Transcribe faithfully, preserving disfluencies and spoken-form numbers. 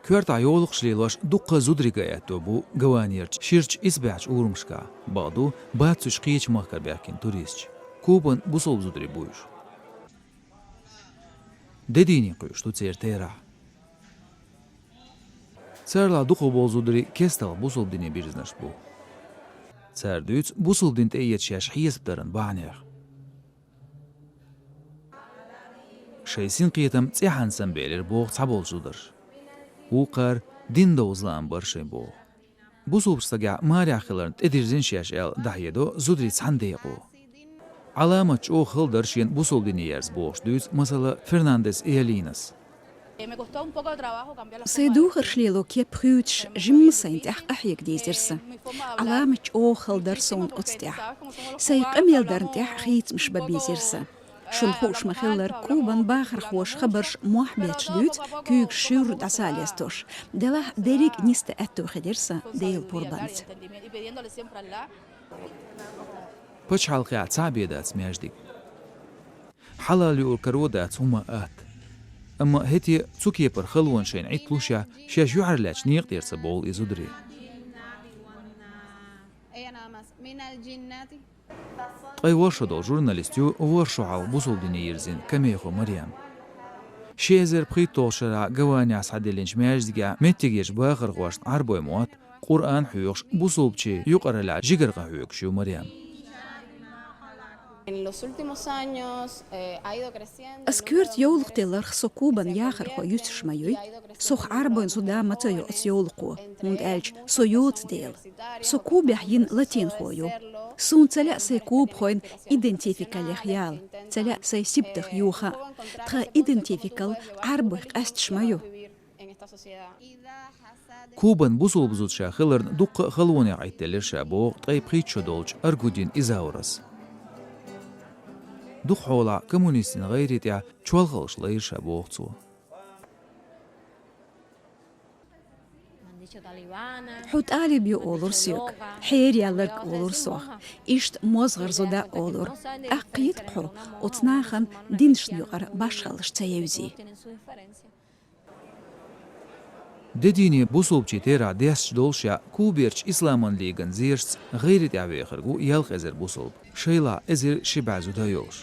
Коьртахь йовлакхаш лелош дуккха а зударий га аьтто бу Гаванерчу ширачу исбаьхьчу урамашкахь, бакъду, бац уьш кхечу махкара баьхкина туристаш. Кубан бусалба зударий бу уьш. Де дийне кхуьуш ду церан терахь. Царла дукхахболу зударий кесталгӀа бусалба дине бирзинарш бу. Цара дуьйцу бусалба дин тӀеэца шаьш хьесап даран бахьанех. Шайн синкхетам цӀехьана самабелира боху цхьаболчу зударша. Вукхара дин довза лаам бара шайн боху. Бусалба стагехь марехь хиларна тӀедирзина шаьш аьлла дӀахьедо зударий цхьана декъо. Ӏаламат чӀогӀа хала дара шена бусалба дине ерза бохуш дуьйцу, масала, Фернандес Иолинас. Сайн духарш лело кеп хуьйцуш, жимма сайна тӀехь къахьега дийзира сан. Ӏаламат чӀогӀа хала дара суна оцу тӀехь. Сайн къамел дарна тӀехь хийцамаш бан бийзира сан. Шуна хууш ма-хиллара, Кубан бахархоша хабарш мохь бетташ дуьйцу, куьйгаш шуьйра дӀасалестош. Делахь дерриг а нисдан аьтто хилира сан Делан пурбанца. Пачхьалкхехь цхьаъ бен дац маьждиг. Хьалал юург каро дац хӀума атта. Амма хӀетте а цу кепара халонаш шайна Ӏитталушехь, шаьш юьхьарлаьцначу некъа тӀера ца бовлу и зударий. Ткъе ворхӀ шо долу журналист ю ворхӀ шо хьалха бусалба дине йирзина Камехо Марем. Ши эзар пхийтталгӀачу шарахь Гаванехь схьадиллинчу маьждигехь меттигерчу бахархошна Ӏарбойн мотт, Къуръан хьоьхуш, бусалбачийн юкъараллехь жигара къахьоьгуш ю Марем. Ас коьрта йовлакх делларх со Кубан яхархо юьсуш ма юй. Сох Ӏарбойн зуда ма ца йо оцу йовлакхо, хӀунда аьлча со йоцу дела. Со Кубехь йина латинхо ю. Суна ца лаьа сайн кубахойн идентификалех яла, ца лаьа сайн сибатах йоха. Тхан идентификал Ӏарбойх къаьсташ ма ю. Кубан бусалба зуда ша хиларна дуккха а халонех Ӏиттаделира ша боху ткъе пхийтта шо долчу Аргудин Изаурас. Дукха хьолахь коммунистийн гӀайре тӀехь чолхаллаш лайра ша боху цо. Хьо тӀалиб ю олура соьга, хьераялларг олура сох, иштта мозгӀара зуда олура. ТӀаккха кхета хьо, оцу нахана динашна юкъара башхаллаш ца евзий. Де дийне бусалбачийн терахь десташ долуш а, Куберчу Исламан лиган зерашца гӀайре тӀехь вехарг ву ялх эзар бусалба, шайлахь эзар ши бӀе зуда йолуш.